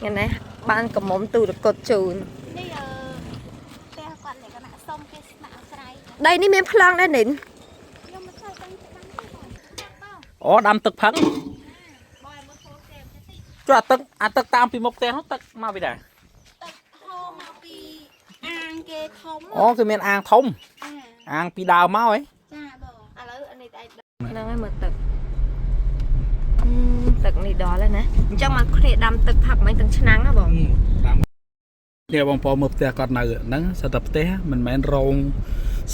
ថ្ងៃនេះបានកំមុំទូរកុដជូន នេះអឺផ្ទះគាត់លក្ខណៈសុំគេស្នាក់អាស្រ័យ ដីនេះមានប្លង់ដែរនិន ខ្ញុំមិនសូវដឹងច្បាស់ទេបងបង អូដាំទឹកផឹង បងឲ្យមើលហ្វូគេតិច ចុះអាទឹកអាទឹកតាមពីមុខផ្ទះនោះទឹកមកពីដែរ ទឹកហូរមកពីអាងគេធំ អូគឺមានអាងធំ ចា អាងពីដើមមកហ៎ ចាបង ឥឡូវនេះឯងហ្នឹងហើយមើលទឹកអឺទឹកនេះដល់ហើយណាអញ្ចឹងមកគ្នាដាំទឹកផឹកមិញទាំងឆ្នាំងហ៎បង ដាំនេះបងប្អូនមើលផ្ទះគាត់នៅហ្នឹងសិតតែផ្ទះមិនមែនរោង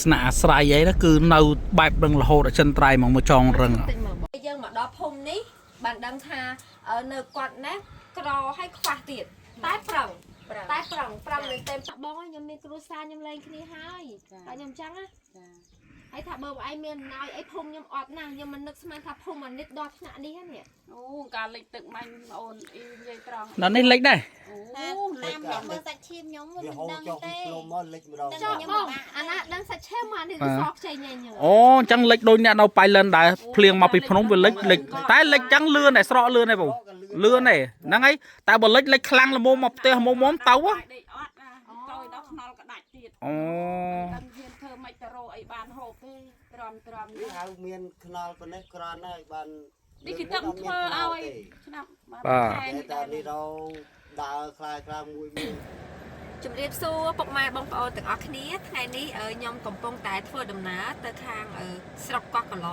ស្នាក់អាស្រ័យអីណាគឺនៅបែបនឹងរហូតអចិន្ត្រៃយ៍ហ្មងមកចងរឹង តិចមើលបងយើងមកដល់ភូមិនេះបានដឹងថានៅគាត់ណាក្រឲ្យខ្វះទៀតតែប្រឹងតែប្រឹងប្រឹងមែនទេបងខ្ញុំមានគ្រួសារខ្ញុំលែងគ្នាហើយតែខ្ញុំចឹងណាហើយថាបើបងឯងមានអំណោយអីភូមិខ្ញុំអត់ណាស់ខ្ញុំមិននឹកស្មានថាភូមិអានេះដល់ថ្នាក់នេះហ្នឹងនេះ អូការលិចទឹកមាញ់អូនអ៊ីនិយាយត្រង់ នៅនេះលិចដែរ អូលិច តាមអ្នកមើលសាច់ឈាមខ្ញុំមិន វាហូរ ដឹង ចុះ ទេ ពីភ្នំមកលិចម្ដង ចុះបងអាណាដឹងសាច់ឈាមមកនេះគឺសខ្ចីញ៉ៃញ៉ៃ អូអញ្ចឹងលិចដូចអ្នកនៅប៉ៃលិនដែរភ្លៀងមកពីភ្នំវាលិចលិចតែលិចចឹងលឿនដែរស្រកលឿនដែរបងលឿនដែរហ្នឹងហើយតែបើលិចលិចខ្លាំងល្មមមកផ្ទះល្មមទៅហ៎ ដេកអត់ណាទៅដល់ខ្នល់ក្តាច់ទៀត អូ ដឹងហ៊ានធ្វើមិនទៅរកអីបានហូបទេទ្រាំទ្រាំ នេះហៅមានខ្នល់ប៉ុណ្ណេះក្រាន់ហើយបាន នេះគេទឹកធ្វើឲ្យឆ្នាំខែ តែ នេះ តែនេះរងដើរខ្លាយខ្លាយមួយមួយ ជំរាបសួរពុកម៉ែបងប្អូនទាំងអស់គ្នាថ្ងៃនេះខ្ញុំកំពុងតែធ្វើដំណើរទៅខាងស្រុកកោះកឡ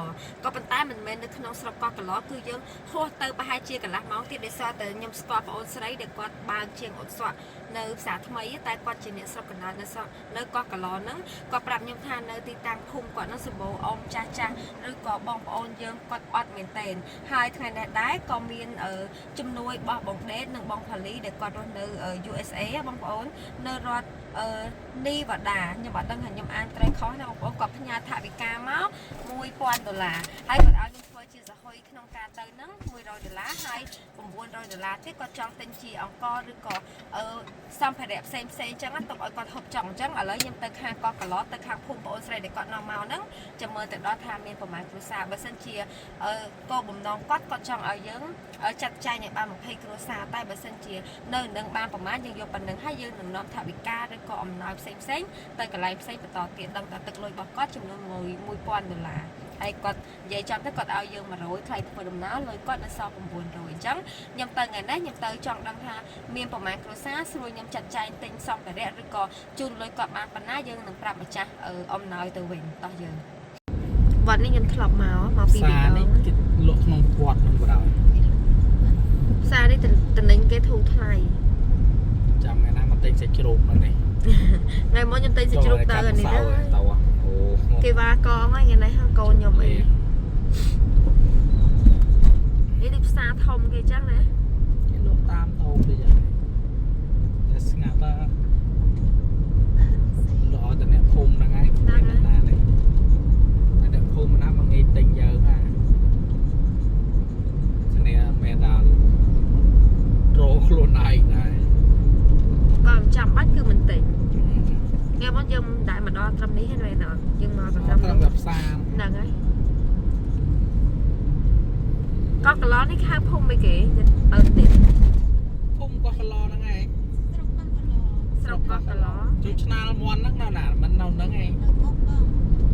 ក៏ប៉ុន្តែមិនមែននៅក្នុងស្រុកកោះកឡគឺយើងហួសទៅប្រហែលជាកន្លះម៉ោងទៀតដោយសារតែខ្ញុំស្គាល់ប្អូនស្រីដែលគាត់បើកជាងអ៊ុតសក់នៅផ្សារថ្មីតែគាត់ជាអ្នកស្រុកកណ្ដាលនៅស្រុកនៅកោះកឡហ្នឹងគាត់ប្រាប់ខ្ញុំថានៅទីតាំងភូមិគាត់ហ្នឹងសម្បូរអ៊ំចាស់ចាស់ឬក៏បងប្អូនយើងគាត់អត់មែនទែនហើយថ្ងៃនេះដែរក៏មានជំនួយរបស់បងដេតនិងបងផលីដែលគាត់រស់នៅ USA បងប្អូននៅរដ្ឋអឺនីវ៉ាដាខ្ញុំអត់ដឹងថាខ្ញុំអានត្រូវខុសណាបងប្អូនគាត់ផ្ញើថវិកាមក1000ដុល្លារហើយគាត់ឲ្យខ្ញុំធ្វើជាសហុយក្នុងការទៅហ្នឹង100ដុល្លារហើយ900ដុល្លារទៀតគាត់ចង់ទិញជាអង្ករឬក៏អឺសម្ភារៈផ្សេងផ្សេងអញ្ចឹងណាទុកឲ្យគាត់ហូបចង់អញ្ចឹងឥឡូវខ្ញុំទៅខាងកោះកឡទៅខាងភូមិប្អូនស្រីដែលគាត់នាំមកហ្នឹងចាំមើលទៅដល់ថាមានប្រមាណគ្រួសារបើសិនជាអឺគោលបំណងគាត់គាត់ចង់ឲ្យយើងចាត់ចែងឲ្យបាន20គ្រួសារតែបើសិនជានៅនឹងបានប្រមាណយើងយកប៉ុណ្្នឹងហើយយើងនឹងនាំថវិកាឬក៏អំណោយផ្សេងផ្សេងទៅកន្លែងផ្សេងបន្តទៀតដឹងតែទឹកលុយរបស់គាត់ចំនួន1000ដុល្លារហើយគាត់និយាយចំទៅគាត់ឲ្យយើង100ថ្លៃធ្វើដំណើរលុយគាត់នៅសល់900អញ្ចឹងខ្ញុំទៅថ្ងៃនេះខ្ញុំទៅចង់ដឹងថាមានប្រមាណគ្រួសារស្រួលខ្ញុំចាត់ចែងទិញសម្ភារៈឬក៏ជូនលុយគាត់បានប៉ុណ្ណាយើងនឹងប្រាប់ម្ចាស់អំណោយទៅវិញតោះយើងវត្តនេះខ្ញុំធ្លាប់មកមកពី ផ្សារ ពី នេះគេលក់ក្នុងវត្តនឹងបណ្ដោយ ផ្សារនេះតំណែងគេធូរថ្លៃ ចាំថ្ងៃណាមកទិញសាច់ជ្រូកនៅនេះ ថ្ងៃមុនខ្ញុំទិញសាច់ជ្រូកទៅអានេះ ទៅ ណា ទៅអូ គេវ៉ាកងហើយថ្ងៃនេះហ៎កូនខ្ញុំអីនេះដូចផ្សារធំគេចឹងណា គេលក់តាមតូបទេចឹងតែស្ងាត់តាលក់ឲ្យតែអ្នកភូមិហ្នឹងឯងអ្នកណានេះតែអ្នកភូមិណាមកងាយទិញយើងណាគ្នាមែនដល់រោខ្លួនឯងដែរ ក៏មិនចាំបាច់គឺមិនទិញថ្ងៃមុនយើងមិនដែលមកដល់ត្រឹមនេះទេមែនអត់យើងមកតែត្រឹម ត្រឹមតែផ្សារ ហ្នឹងហើយកោះកឡនេះគេហៅភូមិអីគេទៅនេះ ភូមិកោះកឡហ្នឹងឯង ស្រុកកោះកឡ ស្រុកកោះកឡ ជួយឆ្នាលមន់ហ្នឹងនៅណាមិននៅហ្នឹងឯង នៅមុខបង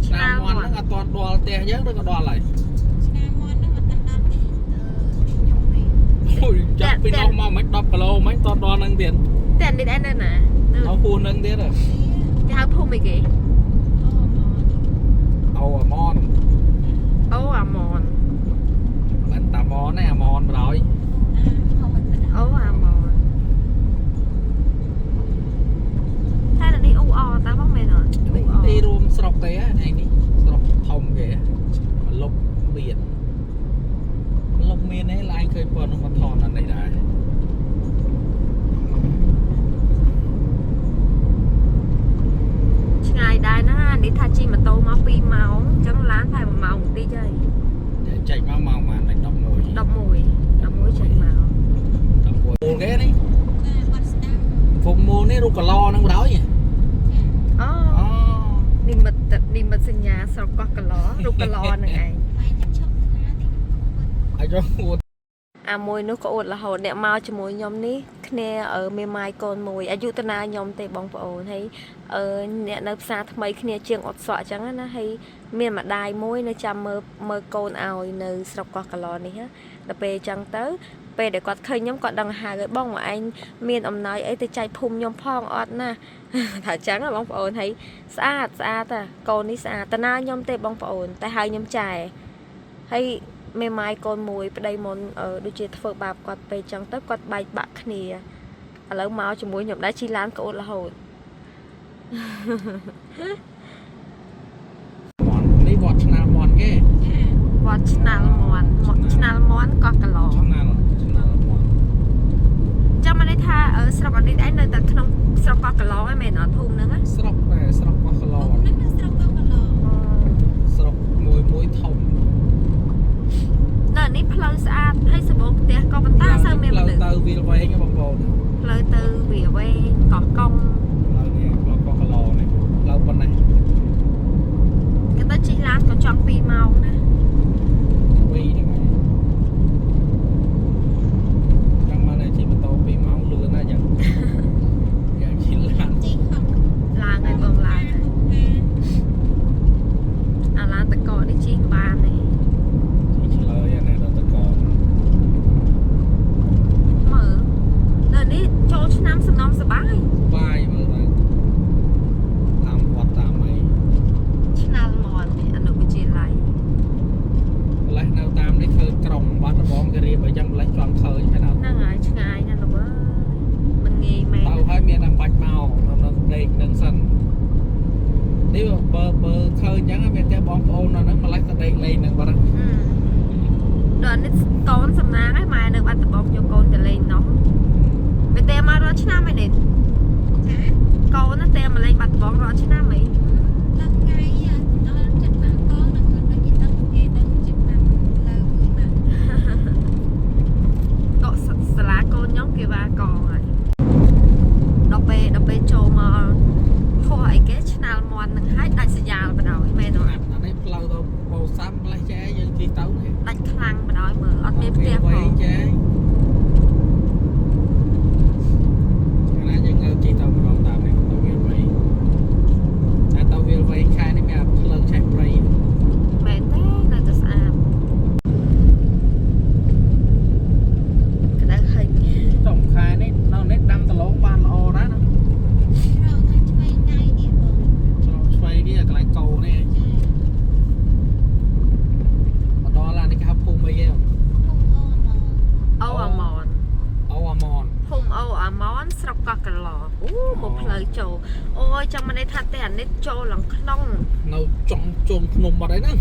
ឆ្នាលមន់ហ្នឹងអត់ទាន់ដល់ផ្ទះយើងឬក៏ដល់ហើយ ឆ្នាំមន់ហ្នឹងអត់ទាន់ដល់ទេខ្ញុំទេ អូយចាប់ពីនោះមកមិន10គីឡូមិនតដល់ហ្នឹងទៀត តែនេះដែរនៅណានៅ នៅហួសហ្នឹងទៀតហ៎ គេហៅភូមិអីគេ អូ អូអាម៉ន អូអាម៉ន មិនតាម៉នទេអាម៉នបណ្ដោយ អាហូបមិន អូអាម៉នតែនេះអ៊ូអតើបងមែនអត់ នេះទីរួមស្រុកទេថ្ងៃនេះស្រុកធំគេមកលុបមានលុបមានឯងឡើងឃើញប៉ុននោះមកថតអានេះដែរ ឆ្ងាយដែរណានេះថាជិះម៉ូតូមក2ម៉ោងអញ្ចឹងឡានប្រហែល1ម៉ោងបន្តិចហើយ ចេញមកម៉ោងប៉ុន្មាន11 11 11ចេញមក 11មូលគេនេះ ចាបាត់ស្ដាំ ភូមិមូលនេះរូបកឡហ្នឹងបណ្ដោយ អូ អូ និមិត្តនិមិត្តសញ្ញាស្រុកកោះកឡរូបកឡហ្នឹងឯង បាយខ្ញុំឈប់ទៅណាទេ អាចចូល អាមួយនោះក៏អួតរហូតអ្នកមកជាមួយខ្ញុំនេះ គ្នាមេម៉ាយកូនមួយអាយុតាណាខ្ញុំទេបងប្អូនហើយអឺអ្នកនៅផ្សារថ្មីគ្នាជាងអត់សក់អញ្ចឹងណាហើយមានម្ដាយមួយនៅចាំមើលមើលកូនឲ្យនៅស្រុកកោះកឡនេះណាដល់ពេលអញ្ចឹងទៅពេលដែលគាត់ឃើញខ្ញុំគាត់ដឹងហៅឲ្យបងមកឯងមានអំណោយអីទៅចែកភូមិខ្ញុំផងអត់ណា ថាអញ្ចឹងណាបងប្អូនហើយស្អាតស្អាតតាកូននេះស្អាតតាណាខ្ញុំទេបងប្អូនតែហៅខ្ញុំចែហើយមេម៉ាយកូនមួយប្តីមុនដូចជាធ្វើបាបគាត់ពេកចឹងទៅគាត់បែកបាក់គ្នាឥឡូវមកជាមួយខ្ញុំដែរជិះឡានក្អូតរហូត មន់នេះវត្តឆ្នាំមន់គេ វត្តឆ្នាល់មន់វត្តឆ្នាល់មន់កោះកឡ ឆ្នាំឆ្នាំមន់ ចាំមកន័យថាស្រុកអនេះឯងនៅតែក្នុងស្រុកកោះកឡឯងមែនអត់ភូមិហ្នឹងណា ស្រុកដែរស្រុកកោះកឡ ហ្នឹងនៅស្រុកកោះកឡ ស្រុកមួយមួយធំ នៅនេះផ្លូវស្អាតហើយសម្បូរផ្ទះក៏ប៉ុន្តែអត់សូវមាន ផ្លូវ មនុស្ស ទៅវាលវែងបងប្អូន ផ្លូវទៅវាវែងកោះកុង ផ្លូវនេះផ្លូវកោះកឡនេះផ្លូវប៉ុណ្ណេះ គេទៅជិះឡានក៏ចង់2ម៉ោងណា វីហ្នឹងហើយចាំមកនេះជិះម៉ូតូ2ម៉ោងលឿនណាស់យ៉ាងយ៉ាងជិះឡាន ជិះហត់ ឡើងហើយបងឡើងហើយអាឡានតកកនេះជិះបានទេ ជិះឆ្លើយអានេះដល់តក មើលនៅនេះចូលឆ្នាំសំណំសបាយ បាយមើលទៅតាមវត្តតាមអី ឆ្នាល់មន់នេះអនុវិទ្យាល័យ ម្លេះនៅតាមនេះឃើញក្រុងបាត់ដំបងគេរៀបអីចឹងម្លេះចង់ឃើញមែនអត់ ហ្នឹងហើយឆ្ងាយណាស់លោកអើយមិនងាយមែន ទៅហើយមានតែបាច់មកនៅដេកនឹងសិននេះបើបើឃើញចឹងមានតែបងប្អូននៅហ្នឹងម្លេះទៅដេកលេងហ្នឹងបាត់ ដល់នេះកូនសំណាងហើយម៉ែនៅបាត់ដំបងយកកូនទៅលេងនោះវាតែមករាល់ឆ្នាំឯនេះ ចា កូនណាតែមកលេងបាត់ដំបងរាល់ឆ្នាំហី ដល់ថ្ងៃដល់ចិត្តបាក់កងនឹងដូចជាដឹងគេដឹងចិត្តបានលើមួយបាក់ កក់សាលាកូនខ្ញុំគេវ៉ាកងហើយដល់ពេលដល់ពេលចូលមកហោះអីគេឆ្នាល់មន់នឹងហើយដាច់សញ្ញាលបណ្ដោយមែនអត់ អានេះផ្លូវទៅពោធិ៍សាត់ម្លេះចែយើងជិះទៅនេះ ដាច់ខ្លាំងបណ្ដោយមើលអត់មានផ្ទះផ វែ ង ងចែអាណាយើងងើបជិះទៅម្ដងតាមនេះទៅវាលវែងតែទៅវាលវែងខែនេះមានអាផ្លូវឆេះព្រៃ មែនទេនៅតែស្អាតក្តៅហិញ ចុងខែនេះនៅនេះដាំដលងបានល្អណាស់ណា រកខាងឆ្វេងដៃនេះបង ឆ្លងឆ្វេងនេះកន្លែងកោនេះ ចា មកដល់ឡានេះគេហៅភូមិអីគេ ពុំអូអម អូអាម៉ន អូអាម៉ន ភូមិអូអាម៉នស្រុកកោះកឡអូមកផ្លូវចូលអូយចាំមិនន័យថាតែអានេះចូលឡើងក្នុង នៅចុងជុំភ្នំបាត់ហើយហ្នឹង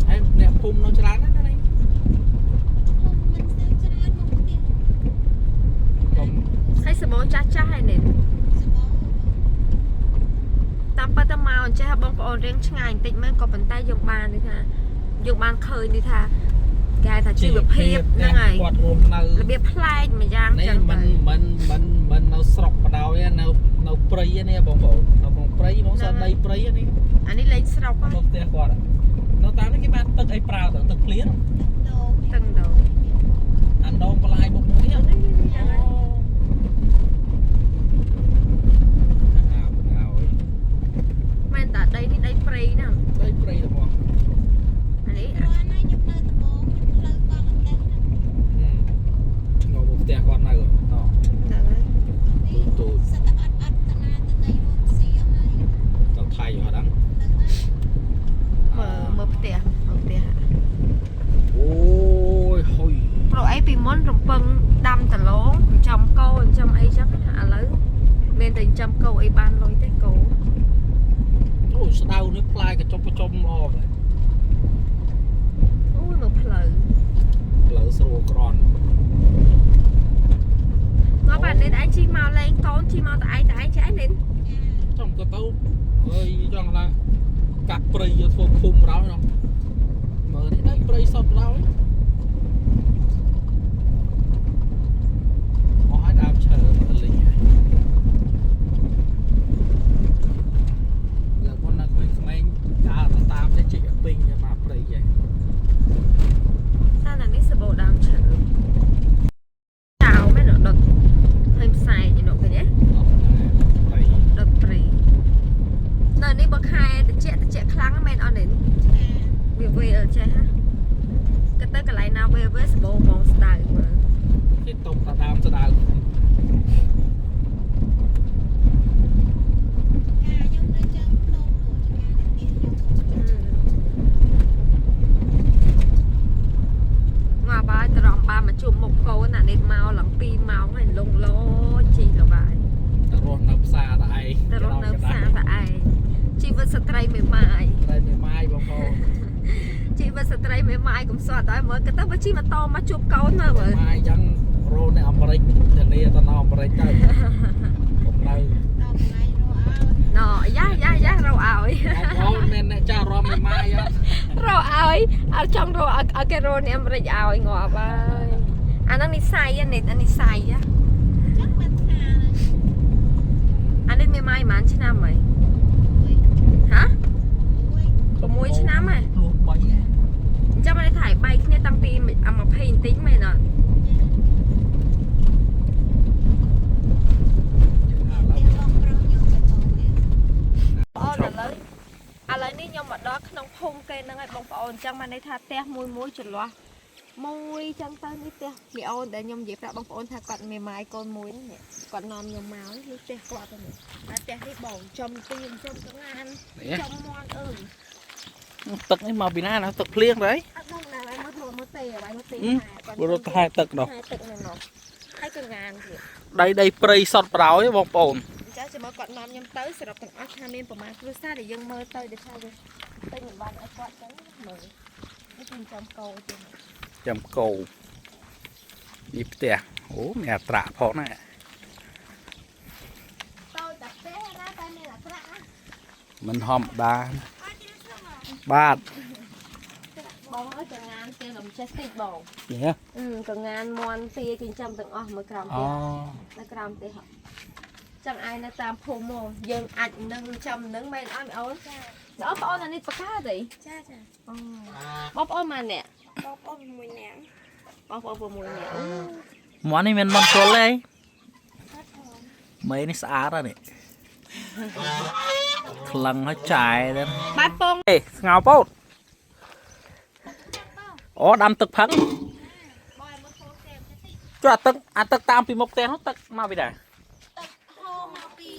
ហើយអ្នកភូមិនៅច្រើនណាស់ណានេះ ពុំមិនសូវច្រើនមកផ្ទះ កុំ ហើយសបោចាស់ចាស់ហើយនេះ សបោ តាមពិតទៅមកអញ្ចេះបងប្អូនរៀងឆ្ងាយបន្តិចមែនក៏ប៉ុន្តែយើងបាននេះថាយើងបានឃើញនេះថាគេហៅថាជីវភាពហ្នឹងហើយ គាត់រួមនៅ របៀបប្លែកម្យ៉ាង នេះ ចឹង មិន ទៅ មិនមិនមិននៅស្រុកបដ ாய் នៅនៅព្រៃនេះបងប្អូននៅក្នុងព្រៃហ្មងសដីព្រៃនេះ អានេះលេងស្រុកហើយ នៅផ្ទះគាត់នៅតាមនេះគេបានទឹកអីប្រើទៅទឹកភ្លៀង ដូង ទឹងដង អាដងបន្លាយបុកមួយនេះ នេះនេះយ៉ាងហ្នឹង អាបដ ாய் មែនតាដីនេះដីព្រៃហ្នឹង ដីព្រៃហ្មង អានេះ រាល់ណាខ្ញុំនៅដំបងខ្ញុំផ្លូវកង់អន្តេសហ្នឹង នៅមុខផ្ទះគាត់នៅត ហ្នឹងហើយ នេះ ទូ សិតតែអត់អត់តាណាតណៃរួមស៊ីអស់ហើយ ទៅថៃអត់ដឹង នឹងហើយ មើលមើលផ្ទះមើលផ្ទះ អូយហុយ ព្រោះអីពីមុនរំពឹងដាំដលងចិញ្ចឹមគោចិញ្ចឹមអីចឹងណាឥឡូវមានតែចិញ្ចឹមគោអីបានលុយទេគោ អូស្ដៅនេះផ្លែកញ្ចុបកញ្ចុំល្អម្ល៉េះ អូយមើលផ្លូវ ផ្លូវស្រួលក្រន់ ងាប់អានេះឯងជិះមកលេងកូនជិះមកតែឯងតែឯងចេះឯងនេះ ចង់ក៏ទៅអើយចង់ឡើងកាត់ព្រៃយកធ្វើភូមិរោយនោះមើលនេះដីព្រៃសុទ្ធរោយអស់ហើយដើមឈើមើលលីងហើយឡើយមុននៅក្មេងៗដើរទៅតាមចេះជីកឲ្យពេញមកព្រៃចេះ តែអានេះសបោដើម កន្លែងណាវេវេសបោហ្មងស្ដៅមើល គេតុបតាដើមស្ដៅ ការខ្ញុំនៅចឹងភ្នំនោះចការអ្នកទៀតខ្ញុំ មកបាយត្រង់បានមកជួបមុខកូនអានេះមកឡើង2ម៉ោងហើយលងលោជីលបាយ ទៅរស់នៅផ្សារតែឯង ទៅរស់នៅផ្សារតែឯងជីវិតស្ត្រីមេម៉ាយ តែមេម៉ាយបងប្អូន ជីវិតស្ត្រីមេម៉ាយកុំសតហើយមើលក៏ទៅបើជិះម៉ូតូមកជួបកូនមើលមើល ម៉ាយចឹងរស់នៅអាមេរិកធានាទៅនៅអាមេរិកទៅកុំនៅ ដល់ថ្ងៃរកឲ្យ ណយ៉ាយ៉ាយ៉ារកឲ្យ បងប្អូនមានអ្នកចាស់រំមេម៉ាយអត់ រកឲ្យអត់ចង់រកឲ្យគេរកនេះអាមេរិកឲ្យងាប់ហើយអាហ្នឹងនិស័យនេះអានិស័យ ចឹងមិនថា អានេះមេម៉ាយប៉ុន្មានឆ្នាំហើយហ៎ មួយ 6ឆ្នាំហើយ ភ្លោះ3ហ៎ អញ្ចឹងបានថាឲ្យបែកគ្នាតាំងពី20បន្តិចមែនអត់ ទៀតបងប្រុសខ្ញុំទៅបងទៀត បងឥឡូវឥឡូវនេះខ្ញុំមកដល់ក្នុងភូមិគេហ្នឹងហើយបងប្អូនអញ្ចឹងបានន័យថាផ្ទះមួយមួយចន្លោះមួយអញ្ចឹងទៅនេះផ្ទះមីអូនដែលខ្ញុំនិយាយប្រាប់បងប្អូនថាគាត់មានម៉ាយកូនមួយនេះគាត់នាំខ្ញុំមកនេះផ្ទះគាត់ហ្នឹងតែផ្ទះនេះបងចំទៀងចំកងាន នេះ ចំមាន់អើយ ទឹកនេះមកពីណាណាទឹកភ្លៀងទៅ អត់ដឹងណាហើយមើលមើលទេហើយមើលទេ អីរត់ថែទឹកដល់ ថែទឹកហ្នឹងមកហើយកងានទៀត ដីដីព្រៃសតប្រោយបងប្អូន អញ្ចឹងចាំមើលគាត់នាំខ្ញុំទៅសរុបទាំងអស់ថាមានប្រមាណគ្រួសារដែលយើងមើលទៅដែលថាយើងទិញបានឲ្យគាត់ចឹងមើលនេះគឺចំកោទៀត ចាំគោនេះផ្ទះអូមានអត្រាផងណា តូចតែផ្ទះណាតែមានអត្រា មិនធម្មតាបាទ បងអើយកងានគេលំចេះតិចបង នេះ អឺកងានមន់ទាចិញ្ចឹមទាំងអស់មើលក្រោម អូ ផ្ទះនៅក្រោមផ្ទះហ៎ចឹងឯងនៅតាមភូមិមកយើងអាចនឹងចំនឹងមែនអត់អូនចាបងប្អូនអានេះបកាទេ ចាចា អូបងប្អូនម៉ានអ្នក បងប្អូនមួយនាក់ បងប្អូន6នាក់អូ មាន់នេះមានមាន់ជុលទេមេនេះស្អាតណាស់នេះក្លឹងហើយចែទៅ បាទពង អេស្ងោពោតអូដាំទឹកផឹង បងឲ្យមើលខូគេតិច ចុះអាទឹកអាទឹកតាមពីមុខផ្ទះនោះទឹកមកពីណា ទឹកហូរមកពី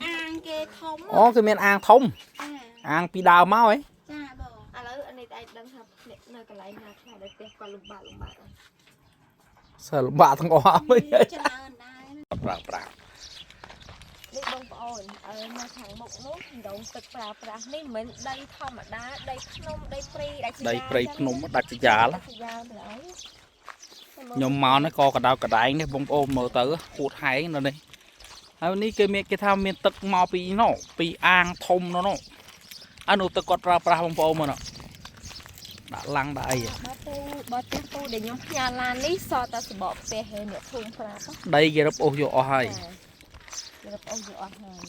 អាងគេធំ អូគឺមានអាងធំ ចា អាងពីដើមមកហ៎ ចាបង ឥឡូវអានេះឯងដឹងថាអ្នកនៅកន្លែងណាខ្លះដែលផ្ទះគាត់លំបាកលំបាកអត់ សើលំបាកទាំងអស់វិញ ច្រើនដែរ ប្រើប្រាស់ នេះបងប្អូនអើនៅខាងមុខនោះដងទឹកប្រើប្រាស់នេះមិនមែនដីធម្មតាដីភ្នំដីព្រៃដាច់ ដីព្រៃភ្នំដាច់ចយ៉ាល ដាច់ស្រយាលទៅហើយ ខ្ញុំមកនេះក៏កដៅកដែងនេះបងប្អូនមើលទៅហួតហែងនៅនេះហើយនេះគេមានគេថាមានទឹកមកពីនោះពីអាងធំនោះនោះអានោះទឹកគាត់ប្រើប្រាស់បងប្អូនមើលនោះដាក់ឡាំងដាក់អីហ៎ បើពូបើផ្ទះពូដែលខ្ញុំផ្ញើឡាននេះសតតែសបកផ្ទះហើយអ្នកភូមិប្រាប់ហ៎ ដីគេរឹបអូសយកអស់ហើយ គេរឹបអូសយកអស់ហើយ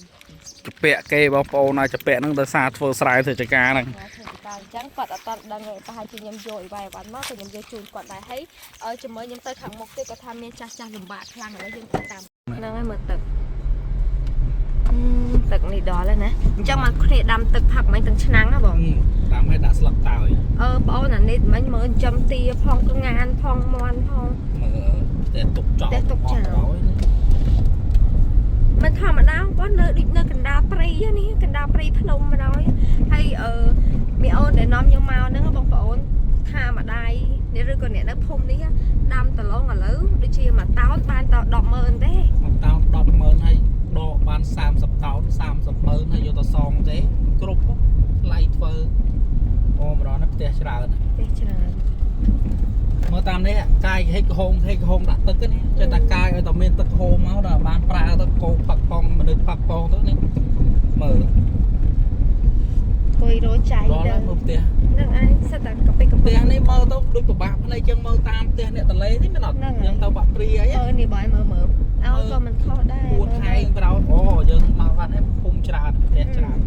ជពាក់គេបងប្អូនហើយជពាក់ហ្នឹងដោយសារធ្វើស្រែធ្វើចការហ្នឹង ណាធ្វើពីតើអញ្ចឹងគាត់អត់ទាន់ដឹងទេប្រហែលជាខ្ញុំយកអីវ៉ៃអីវ៉ាន់មកក៏ខ្ញុំយកជូនគាត់ដែរហើយឲ្យជាមួយខ្ញុំទៅខាងមុខទៀតគាត់ថាមានចាស់ចាស់លំបាកខ្លាំងឥឡូវយើងទៅតាមហ្នឹងហើយមើលទឹកទឹកនេះដល់ហើយណាអញ្ចឹងមកគ្នាដាំទឹកផឹកមិញទាំងឆ្នាំងហ៎បង ដាំឲ្យដាក់ស្លឹកតើយ អឺបងអូនអានេះមិញមើលចិញ្ចឹមទាផងកងានផងមន់ផង មើលផ្ទះទុកចោល ផ្ទះទុកចោល មិនធម្មតាបងនៅដូចនៅកណ្ដាលព្រៃនេះកណ្ដាលព្រៃភ្នំម្ដងហើយអឺមីអូនដែលនាំខ្ញុំមកហ្នឹងបងប្អូនថាម្ដាយនេះឬក៏អ្នកនៅភូមិនេះដាំដឡងឥឡូវដូចជាមួយតោនបានត100000ទេ មួយតោន100000ហើយដកបាន30តោន30,000ហើយយកទៅសងទេគ្រប់ថ្លៃធ្វើអូម្ដងនេះផ្ទះច្រើនណាស់ ផ្ទះច្រើន មើលតាមនេះកាយហិចហូមហិចហូមដាក់ទឹកនេះចេះតែកាយឲ្យតែមានទឹកហូរមកដល់បានប្រើទៅគោផឹកផងមនុស្សផឹកផងទៅនេះមើល គួយរចៃ ដល់ ទៅ ហើយមើលផ្ទះ ហ្នឹងឯងសិតតែកាពិកា ផ្ទះ ពិ នេះមើលទៅដូចពិបាកភ្នែកចឹងមើលតាមផ្ទះអ្នកតលេនេះមែនអត់យើងទៅបាក់ព្រាអី មើលនេះបងមើលមើលឲ្យក៏មិនខុសដែរ ពួតហែងប្រោអូយើងមកបាននេះភូមិច្រើនផ្ទះច្រើន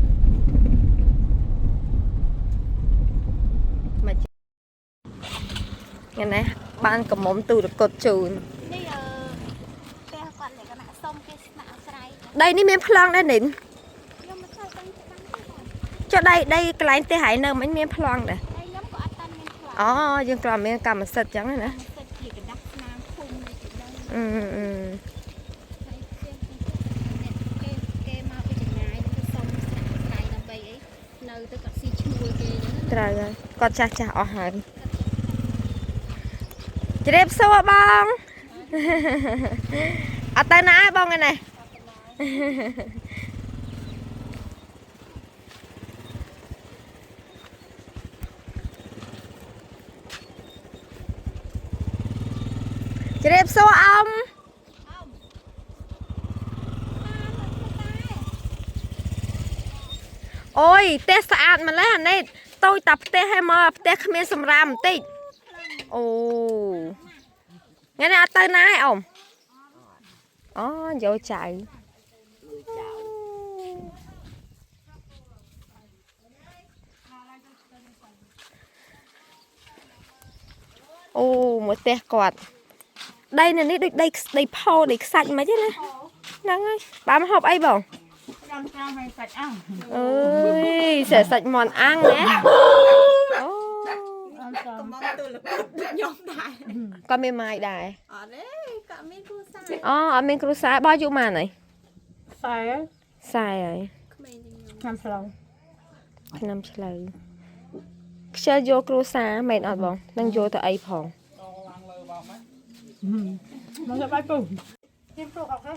មកថ្ងៃនេះបានកំមុំទូរគុតជូន នេះអឺផ្ទះគាត់លក្ខណៈសុំគេស្នាក់អាស្រ័យ ដីនេះមានប្លង់ដែរនិន ខ្ញុំមិនសូវដឹងច្បាស់ទេបង ចុះដីដីកន្លែងផ្ទះហើយនៅមិញមានប្លង់ដែរ ហើយខ្ញុំក៏អត់តាន់មានប្ល អូយើងគ្រាន់មានកម្មសិទ្ធិអញ្ចឹងណា សិទ្ធជាกระដាស់ស្នាមភូមិនេះទៅដឹង អឺអឺ ហើយផ្ទះអ្នកគេគេមកពីចម្ងាយទៅសុំស្នាក់ស្រ័យដើម្បីអីនៅទៅគាត់ស៊ីឈ្នួលគេអញ្ចឹង ត្រូវហើយគាត់ចាស់ចាស់អស់ហើយជ្រាបសួរបង អត់ទៅណាឯងបងឯនេះ ជ្រាបសួរអ៊ំអូយផ្ទះស្អាតម្លេះអានេះតូចតាផ្ទះឲ្យមកផ្ទះគ្មានសម្រាមបន្តិចអូថ្ងៃនេះអត់ទៅណាឯងអ៊ំអូយកចៅអូមកផ្ទះគាត់ដីនៅនេះដូចដីដីផោដីខ្សាច់មិនទេណាហ្នឹងហើយបានមកហូបអីបង ចាំចាំឲ្យសាច់អាំង អើយសែសាច់មន់អាំងណាអូ កំងទូលពុតដូចខ្ញុំដែរ គាត់មានម៉ាយដែរ អត់ទេគាត់មានគ្រួសារ អូអត់មានគ្រួសារបើអាយុម៉ានហើយ ខ្សែ ខ្សែហើយ ក្មេងជាងខ្ញុំ ឆ្នាំស្លូវ ឆ្នាំឆ្លូវខ្ជិលយកគ្រួសារមែនអត់បងនឹងយកទៅអីផង មកទៅបាយពូទៀមព្រុកអត់ទេ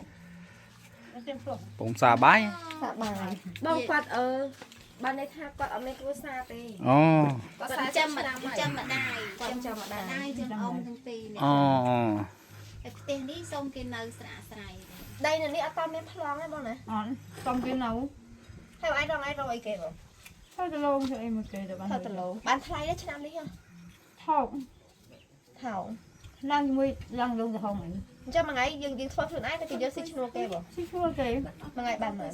ទៀមព្រុក ពងសាបាយ សាបាយបងគាត់អឺបានន័យថាគាត់អត់មានគ្រួសារទេ អូ គាត់ គាត់ចាំចាំម្ដាយ គាត់ចាំម្ដាយ ម្ដាយចឹងអ៊ំទាំងពីរនេះ អូ តែផ្ទះនេះសូមគេនៅស្រាក់ស្រ័យ ដីនៅនេះអត់តមានប្លង់ទេបងណា អត់សុំគេនៅ ហើយឯងរងឯងរកអីគេបង ធ្វើទៅលងធ្វើអីមកគេទៅបាន ធ្វើតឡូបានថ្លៃទេឆ្នាំនេះហ៎ ថោក ថោក ឡើងជាមួយឡើងលងទៅហងអី អញ្ចឹងមួយថ្ងៃយើងយើងធ្វើខ្លួនឯងតែគេយកស៊ីឈ្នួលគេបង ស៊ីឈ្នួលគេ មួយថ្ងៃបានមើល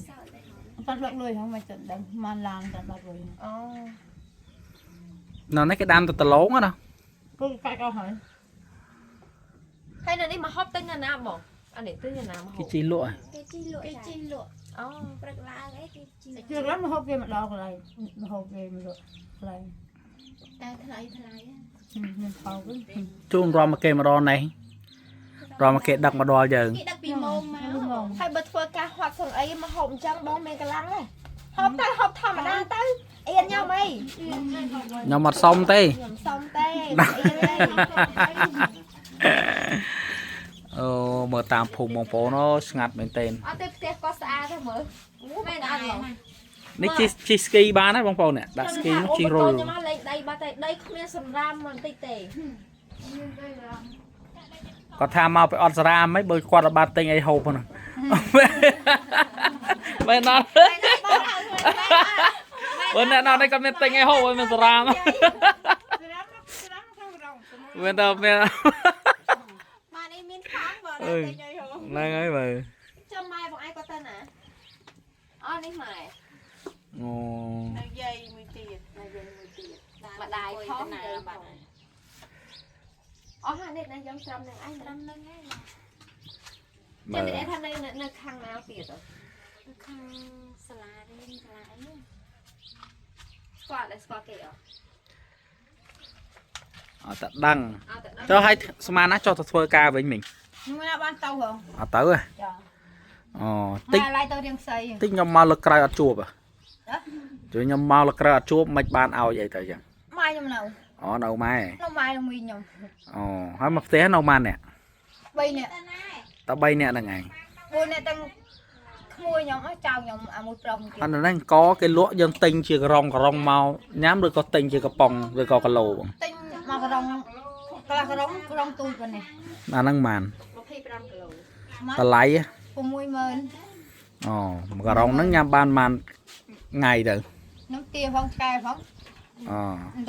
តាត់លក់លុយហងមិនដឹងបានឡានតាត់លក់លុយ អូ នៅនេះគេដាំទៅដឡងណា គូកាច់អស់ហើយ ហើយនៅនេះមកហូបទិញនៅណាបងអានេះទិញនៅណាមកហូ គេ ប ជីលក់ហ៎ គេជីលក់គេជីលក់ អូ ព្រឹកឡើងអីគេជីលក់ ជឿឡើងមកហូបគេមកដល់កន្លែងមកហូបគេមកលក់កន្លែង តែថ្លៃថ្លៃ មានថោក ជូនរំមកគេមកដល់នេះរំមកគេដឹកមកដល់យើង គេដឹកពីម៉ោងមក ហើយបើធ្វើការហត់សឹងអីមកហូបអញ្ចឹងបងមានកម្លាំងទេហូបទៅហូបធម្មតាទៅអៀនញ៉ាំអី ខ្ញុំអត់សុំទេ ខ្ញុំសុំទេអៀនទេ អូមើលតាមភូមិបងប្អូនអូស្ងាត់មែនទែន អត់ទេផ្ទះគាត់ស្អាតទេមើលមែនអត់បង នេះជិះជិះស្គីបានហើយបងប្អូននេះដាក់ស្គីនោះជិះរុល ខ្ញុំមកលេងដីបាត់ទេដីគ្មានសម្រាមបន្តិចទេ គាត់ថាមកไปអត់សារ៉ាមហីបើគាត់អត់បានទិញអីហូបហ្នឹងមែនអត់បើអ្នកណានេះគាត់មានទិញអីហូបឲ្យមានសារ៉ាមមានតើមាន បានអីមានខំបើ អើយ តែញ៉ៃហូ ហ្នឹងហើយមើល ចាំម៉ែបងឯងគាត់ទៅណាអូនេះម៉ែ អូ នៅយាយមួយទៀតនៅយាយមួយទៀតម្ ដាយផង ណា យាយ បាត់ ផងអស់ហានេះណាខ្ញុំត្រឹមនឹងឯង ត្រឹមនឹងឯង មើល ចាំនេះថានៅនៅខាងណាទៀត ខាងសាលារៀនសាលាអី ស្គាល់តែស្គាល់គេអត់ អត់តែដឹង អត់តែដឹង ចុះឲ្យស្មានណាចុះទៅធ្វើការវិញមិញ ខ្ញុំណាបានទៅហង អត់ទៅហ៎ ចា អូតិច មកឡាយទៅរៀងស្អី តិចខ្ញុំមកលើកក្រោយអត់ជួបហ៎ជួយខ្ញុំមកលើកក្រោយអត់ជួបមិនបានឲ្យអីទៅចឹង ម៉ែខ្ញុំនៅ អូនៅម៉ែ នៅម៉ែនឹងមីខ្ញុំ អូហើយមកផ្ទះនៅម៉ានអ្នក 3នាក់ តែ3នាក់ហ្នឹងឯង 4នាក់ទាំងក្មួយខ្ញុំចៅខ្ញុំអាមួយប្រុសទៀត អាហ្នឹងកគេលក់យើងទិញជាក្រុងក្រុងមកញ៉ាំឬក៏ទិញជាកំប៉ុងឬក៏គីឡូបង ទិញមកក្រុងកន្លះក្រុងក្រុងទូចប៉ុណ្ណេះ អាហ្នឹងម៉ាន 25គីឡូ តម្លៃ 60000 អូមួយក្រុងហ្នឹងញ៉ាំបានម៉ានថ្ងៃទៅ នឹងទាផងឆ្កែផង អូ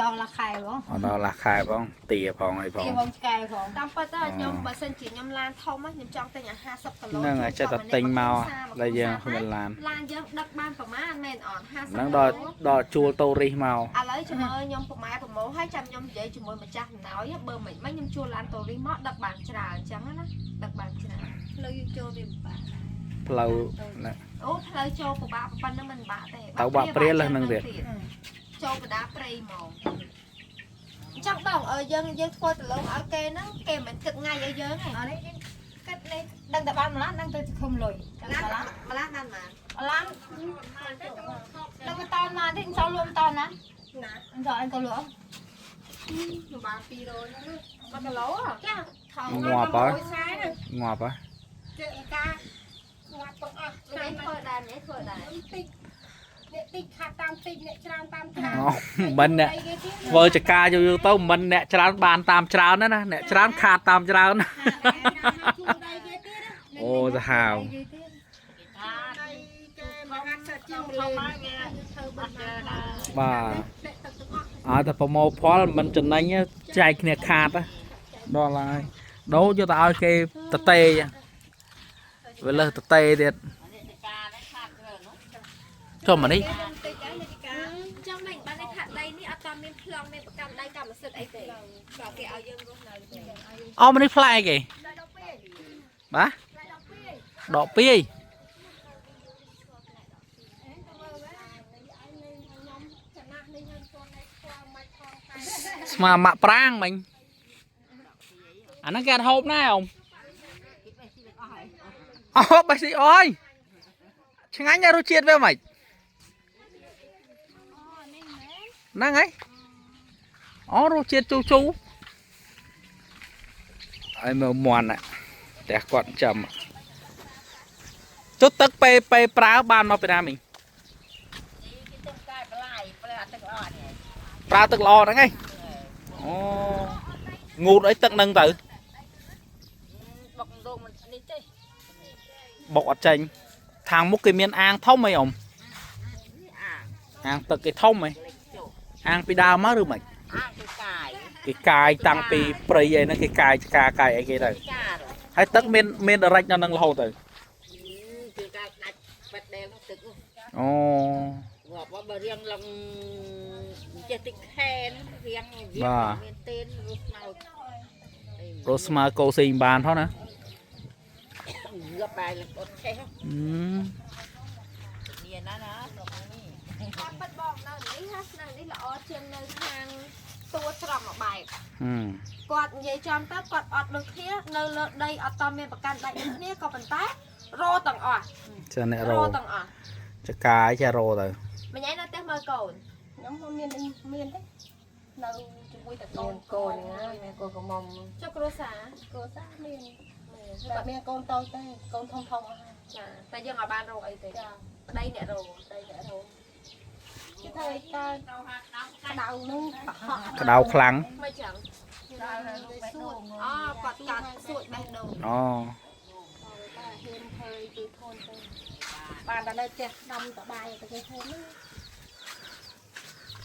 ដល់ឡាខែផង អត់ដល់ឡាខែផងទាផងអីផង ទាផងឆ្កែផង តាមពិតទៅខ្ញុំបើសិនជាខ្ញុំឡានធំខ្ញុំចង់ទិញអា50គីឡូ ហ្នឹងហើយចេះតែទិញមកដែលយើងគ្មានឡាន ឡានយើងដឹកបានប្រមាណមែនអត់50 ហ្នឹងដល់ដល់ជួលតូរីសមក ឥឡូវជាមួយខ្ញុំប្រម៉ែប្រម៉ូហើយចាំខ្ញុំនិយាយជាមួយម្ចាស់អំណោយបើមិនមិនខ្ញុំជួលឡានតូរីសមកដឹកបានច្រើនអញ្ចឹងណាដឹកបានច្រើន ផ្លូវចូលវាពិបាក ផ្លូវណា អូផ្លូវចូលពិបាកប៉ុណ្ណឹងមិនបាក់ទេ ទៅបាក់ព្រាលហ្នឹងទៀត ចូលបដាព្រៃហ្មង អញ្ចឹងបងអើយើងយើងធ្វើដលងឲ្យគេហ្នឹងគេមិនគិតថ្ងៃឲ្យយើងទេ អានេះយើងគិតនេះដឹងតែបានម្ល៉េះដឹងទៅឃុំលុយ ម្ល៉េះម្ល៉េះបានបាន ម្ល៉េះដឹងទៅតណាទេចោលលក់តណា ណា អញ្ចឹងអញក៏លក់ បាន200ហ្នឹង1គីឡូ ចា ថោ ងាប់ហើយងាប់ហើយ ចេះការងាប់ទាំងអស់ ថ្ងៃធ្វើដែរនេះធ្វើដែរ តិចអ្នកតិចខាត់តាមតិចអ្នកច្រើនតាមច្រើន អូមិនអ្នកធ្វើចការយូរៗទៅមិនអ្នកច្រើនបានតាមច្រើនណាអ្នកច្រើនខាតតាមច្រើន ជួដៃគេទៀត អូសាហាវ ដៃគេមកហាត់សិតជាងលេងធ្វើបាន បាទ អ្នកទឹកទាំងអស់ ឲ្យតែប្រមូលផលមិនចំណេញចែកគ្នាខាតដល់ហើយដូរយកទៅឲ្យគេតេវាលើសតេទៀតចុះមកនេះ ចង់មិនបានថាដីនេះអត់តាមមានប្លង់មានប្រកាន់ដីកម្មសិទ្ធិអីទេក៏គេឲ្យយើងរស់នៅទេ អូមកនេះផ្លែអីគេបាទដកពីស្មាម៉ាក់ប្រាងមិញអាហ្នឹងគេអត់ហូបណាអ៊ំអូបេះស៊ីអើយឆ្ងាញ់ណាស់រសជាតិវាមិនហ្នឹងហើយអូរសជាតិជូរជូរ ឲ្យមើលមន់ណាផ្ទះគាត់ចាំចុះទឹកពេលពេលប្រើបានមកពីណាមីងប្រើទឹកល្អហ្នឹងឯងអូងូតអីទឹកហ្នឹងទៅ បុកដូងមិននេះទេ បុកអត់ចេញខាងមុខគេមានអាងធំអីអ៊ំអាងទឹកគេធំអីអាងពីដើមមកឬមិន អាគេកាយ គេកាយតាំងពីព្រៃអីហ្នឹងគេកាយចកាកាយអីគេទៅ កា ហើយទឹកមានមានដរិចនៅហ្នឹងរហូតទៅ គេកាយដាច់បាត់ដែលទឹក អូ ងាប់បើរៀងឡងចេះតិចខែនរៀងមានទេនរស់ស្មៅ រស់ស្មើកោស៊ីងបានផងណា ងាប់បាយលអត់ឆេះ អឺ នេះណាណាស្រុកនេះ គាត់ពិតបងនៅនេះណានៅនេះល្អជាងនៅខាងតួស្រង់មួយបែប ហឹម គាត់និយាយចំទៅគាត់អត់ដូចគ្នានៅលើដីអត់តមានប្រកាន់ដៃដូចគ្នាក៏ប៉ុន្តែរោទាំងអស់ ចាអ្នករ រោទាំងអស់ ចកាយចារោទៅ ម្ញ៉ៃនៅផ្ទះមើលកូន ខ្ញុំមិនមានមានទេនៅជាមួយតែកូនក ូនហ្នឹងមានកូនកំមុំ ចុះគ្រួសារ គ្រួសារមានតែមានកូនតូចទេកូនធំធំអស់ហើយ ចាតែយើងអត់បានរោអីទេ ចា ប្តីអ្នករោ តែអ្នករោគេថាឯកាក្តៅនឹងហក់ ក្តៅខ្លាំង មិនចឹង សួត អូគាត់កាត់សួតបេះដូង អូ តែហ៊ានធ្វើគឺធន់ទៅបានតែនៅផ្ទះដាំតបាយទៅគេហូបហ្នឹង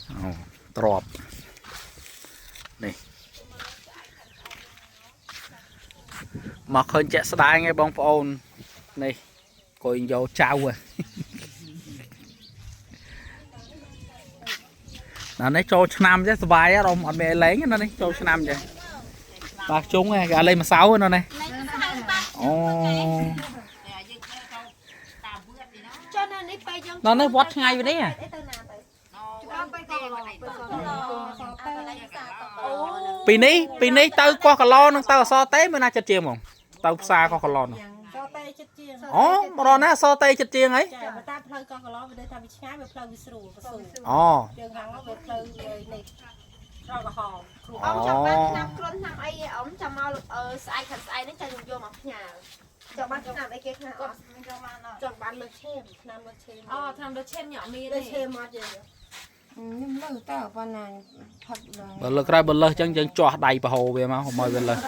អូទ្របនេះមកឃើញជាក់ស្ដែងឯងបងប្អូននេះគួយយកចៅហ៎ ណានេះចូលឆ្នាំចេះសុបាយហ៎រំអត់មានអីលេងទេណានេះចូលឆ្នាំចេះបាទជុងឯងគេអត់លេងម្សៅទេណានេះអូ ចុះនៅនេះពេលយើង ដល់នេះវត្តឆ្ងាយវិញនេះហ៎ អីទៅណាទៅច្បាប់ទៅកឡអូ ពីនេះពីនេះទៅកោះកឡនឹងទៅអសតេមើលណាចិត្តជាងហ្មងទៅផ្សារកោះកឡនោះ សតេចិត្តជាង អូមករកណាអសតេចិត្តជាងអី ចាបើតាមផ្លូវកោះកឡវាដូចថាវាឆ្ងាយវាផ្លូវវាស្រួលវាស្រួល អូ យើងខាងនោះវាផ្លូវនេះក្រក្រហមគ្រូ អ៊ំចង់បានឆ្នាំគ្រុនឆ្នាំអីអ៊ំចាំមកអឺស្អែកខាត់ស្អែកហ្នឹងចាំខ្ញុំយកមកផ្ញើចង់បានឆ្នាំអីគេខ្លះអត់ ចង់បានលើកឈាមឆ្នាំលើកឈាម អូឆ្នាំដូចឈាមញ៉ាំមាន លើ ទេ កឈាមអត់យើង ខ្ញុំលើតើប៉ុណ្ណាផុតដល់ បើលើកក្រោយបើលើសចឹងយើងជោះដៃប្រហោវាមកកុំឲ្យវាលើស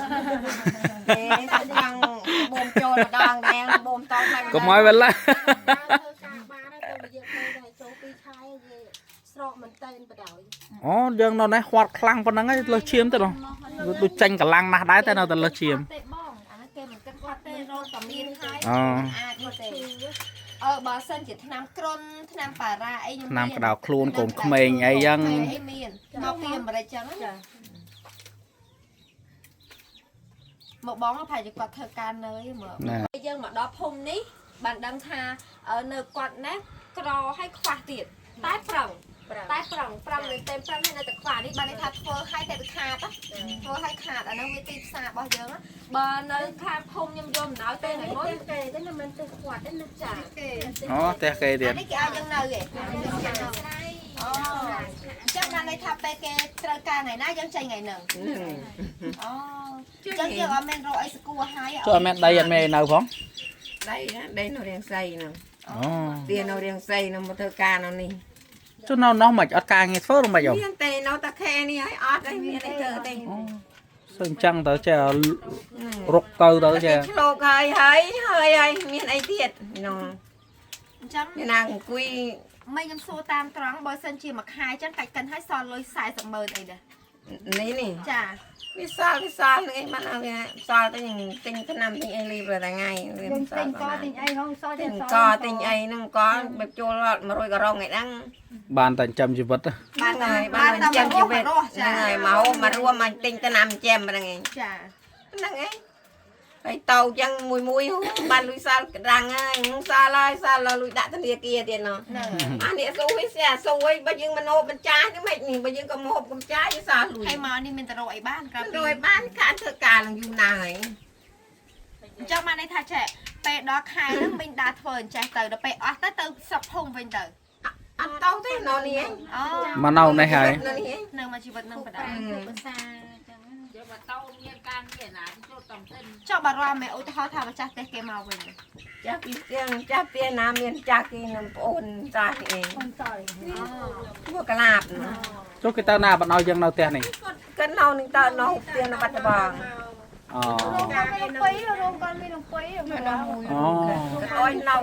ទេខាងបូមចូលម្ដងដែរបូមតផ្នែក កុំឲ្យវាលើស ធ្វើការបានទៅយើងទៅតែចូល2ខែយើងស្រកមិនតែនបដ ாய் អូយើងនៅនេះហត់ខ្លាំងប៉ុណ្ណឹងហើយលើសឈាមទៅនោះវាដូចចាញ់កម្លាំងណាស់ដែរតែនៅតែលើសឈាម ទេបងអាហ្នឹងគេមិនគិតគាត់ទេរត់តែមានហើយ អូ អាចនេះទេអឺបើសិនជាថ្នាំគ្រុនថ្នាំប៉ារ៉ាអីខ្ញុំ ថ្នាំក្តៅខ្លួនកូនក្មេងអីចឹង អីមានមកពីអាមេរិកចឹងណាមកបងប្រហែលជាគាត់ធ្វើការនៅឯមើល ណា យើងមកដល់ភូមិនេះបានដឹងថានៅគាត់ណាក្រឲ្យខ្វះទៀតតែប្រឹង តែប្រឹងប្រឹងមែនទេប្រឹងហើយនៅតែខ្វះនេះបានន័យថាធ្វើឲ្យតែវាខាតធ្វើឲ្យខាតអាហ្នឹងវាទីផ្សាររបស់យើងបើនៅខាងភូមិខ្ញុំយកអំណោយទៅថ្ងៃមុន គេទេណាមិនទៅខ្វាត់ទេណា ចា គេ អូផ្ទះគេទៀត អានេះគេឲ្យយើងនៅឯងអូអញ្ចឹងបានន័យថាពេលគេត្រូវការថ្ងៃណាយើងចេញថ្ងៃហ្នឹងអូអញ្ចឹងយើងអត់មានរកអីសគួរហើយ ចុះអត់មានដីអត់មានអីនៅផង ដីណាដីនៅរៀងសីហ្នឹង អូ ទានៅរៀងសីហ្នឹងមកធ្វើការនៅនេះ ចុះនៅនោះមិនអត់ការងារធ្វើឬមិនអ មានទេនៅតាខេនេះហើយអត់ទេមានអីធ្វើទេ សឹងចឹងទៅចេះរុកទៅទៅចេះ ឆ្លោកហើយហើយហើយហើយមានអីទៀតនោះ អញ្ចឹង មានណាអង្គុយ មិនខ្ញុំសួរតាមត្រង់បើសិនជាមួយខែអញ្ចឹងកាច់កិនឲ្យសល់លុយ40ម៉ឺនអីដែរ នេះនេះ ចា វាសល់វាសល់នឹងអីបានវាសល់ទៅទិញថ្នាំទិញអីលីប្រថ្ងៃវា យើង សល់ ទិញកទិញអីហងសល់ ទិញកទិញអីហ្នឹងកបើចូល100ករងឯហ្នឹង បានតែចិញ្ចឹមជីវិត បានហើយបានចាំជីវិតហ្នឹងហើយមកមករួមមកទិញថ្នាំចាំហ្នឹងឯង ចា ហ្នឹងឯងហើយតោចឹងមួយមួយបានលុយសាល់ក្តាំងហើយសាល់ហើយសាល់លុយដាក់ធនាគារទៀតណោះ ហ្នឹង អានេះស៊ូវិញស្អាស៊ូវិញបើយើងមិនហូបមិនចាយហ្នឹងមិននេះបើយើងក៏មកហូបកំចាយសាល់លុយ ហើយមកនេះមានតែរកអីបានក្រៅពី លុយបានខានធ្វើការនឹងយូរណាស់ហើយ អញ្ចឹងបានន័យថាចេះពេលដល់ខែហ្នឹងមិញដើរធ្វើអញ្ចេះទៅដល់ពេលអស់ទៅទៅស្រុកភូមិវិញទៅ អត់ទៅទេនៅនេះឯង អូ មកនៅនេះហើយ នៅនេះឯង នៅមកជីវិតនឹងបដា ភាសាអញ្ចឹង យកមកតោមានការងារណាចូលតំទិន ចុះបារម្ភមែនឧទាហរណ៍ថាម្ចាស់ផ្ទះគេមកវិញ ចាស់ពីផ្ទះចាស់ពីណាមានចាស់គេនឹងប្អូនចាស់គេឯង អូនសល់ ធ្វើកលាប ចុះគេទៅណាបណ្ដោយយើងនៅផ្ទះនេះ គាត់កិននៅនឹងតើនៅផ្ទះនៅបាត់ដំបង អូ រោងគាត់មានលំពីរោងគាត់មានលំពី នៅមួយ អូ អុយនៅ